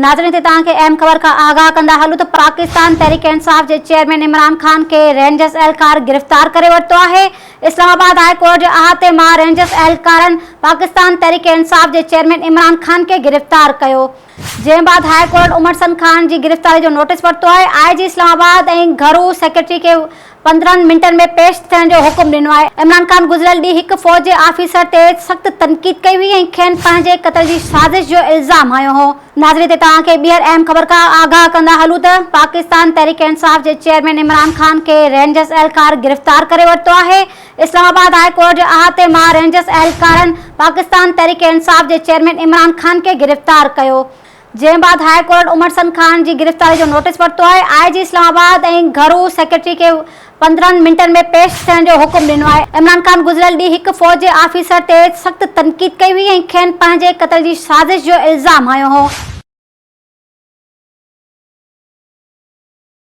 ناظرين هتي توهان کي اهم خبر کان آگاهه ڪندا هلون ته پاڪستان تحريڪ انصاف جي چيئرمين عمران خان کي رينجرز اهلڪار گرفتار ڪري ورتو آهي. اسلام آباد هاء ڪورٽ جي احاطي مان رينجرز اهلڪارن پاڪستان تحريڪ انصاف جي چيئرمين عمران خان کي گرفتار ڪيو. جنهن بعد هاء ڪورٽ عمرسن خان جي گرفتاري جو نوٽيس ورتو آهي. آء جي اسلام آباد ۽ گهرو سيڪريٽري کي 15 منٽن ۾ پيش ٿيڻ جو حڪم ڏنو آهي. عمران خان گذريل ڏينهن هڪ فوج جي آفيسر تي سخت تنقيد ڪئي هئي ۽ کين پنهنجي قتل جي سازش جو الزام هنيو هو. ناظرين هتي توهان کي ٻيهر اهم خبر کان آگاهه ڪندا هلون ته پاڪستان تحريڪ انصاف جي چيئرمين عمران خان کي رينجرز اهلڪار گرفتار ڪري ورتو آهي. اسلام آباد هاء ڪورٽ جي احاطي مان رينجرز اهلڪارن پاڪستان تحريڪ انصاف جي چيئرمين عمران خان کي گرفتار ڪيو. جنهن بعد هاء ڪورٽ عمرسن خان جي گرفتاري جو نوٽيس ورتو آهي. آء جي اسلام آباد ۽ گهرو سيڪريٽري کي 15 منٽن ۾ پيش ٿيڻ جو حڪم ڏنو آهي. عمران خان گذريل ڏينهن هڪ فوج جي آفيسر تي سخت تنقيد ڪئي هئي ۽ کين پنهنجي قتل جي سازش جو الزام هنيو هو.